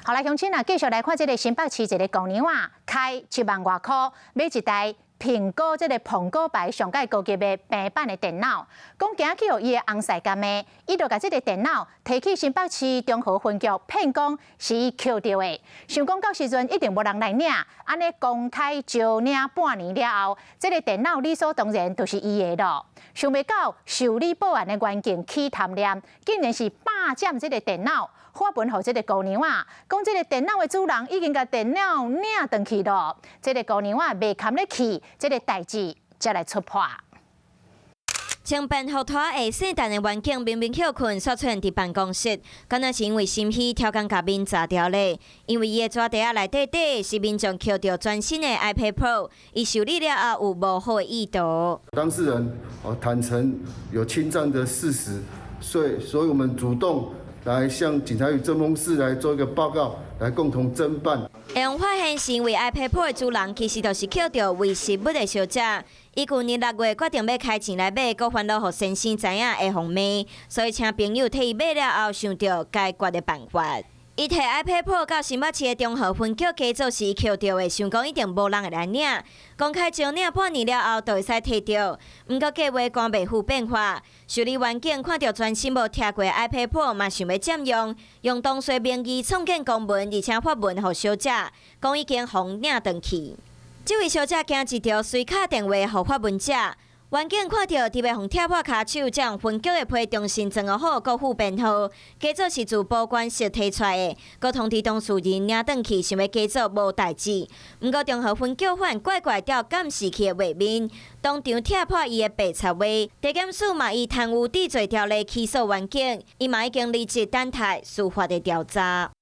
好來，鄉親啊，繼續來看這个新北市一个姑娘啊，開7萬外箍買一台蘋果這个蘋果牌上蓋高級的平板的電腦，講驚去予伊的翁婿共罵，伊就共這个電腦提去新北市中和分局騙講是伊抾著的，想講到時陣一定無人來領，按呢公開招領半年了後，這个電腦理所當然就是伊的囉。想袂到受理報案的員警起貪念，竟然是霸佔這个電腦。發文予這个姑娘啊，講這个電腦的主人已經共電腦領轉去囉，這个姑娘啊袂堪咧氣，這个代誌才來出破。穿便服拖鞋聖誕的員警明明歇睏，煞出現佇辦公室，敢若是因為心虛，刁工共面顫牢咧。因為伊的紙袋仔內底底是民眾抾著全新的 iPad Pro，伊受理了後有無好的意圖。當事人哦坦承有侵佔的事實，所以我們主動來向警察局偵風室來做一個報告，來共同偵辦。會予發現是因為 iPad Pro 的主人其實就是抾著遺失物的小姐。伊舊年6月決定欲開錢來買，閣煩惱予先生知影會予罵，所以請朋友替伊買了後，想著解決的辦法。伊提 iPad Pro 到新北市的中和分局，假做是伊抾著的，想講一定無人會來領。公開招領半年了後，就會使提著。毋過計劃趕袂赴變化，受理員警看著全新無拆過的 iPad Pro，嘛想欲佔用，用當事名義創建公文，而且發文予小姐，講已經予領轉去。這位小姐驚一條，隨敲電話予發文者。員警看著佇欲予拆破跤手，才用分局的批重新裝好，閣附編號，假做是自保管室提出來的，閣通知當事人領轉去，想欲假做無代誌。毋過中和分局反怪怪調監視器的畫面，當場拆破伊的白賊話。地檢署嘛以貪污治罪條例起訴員警，伊嘛已經離職等待司法的調查。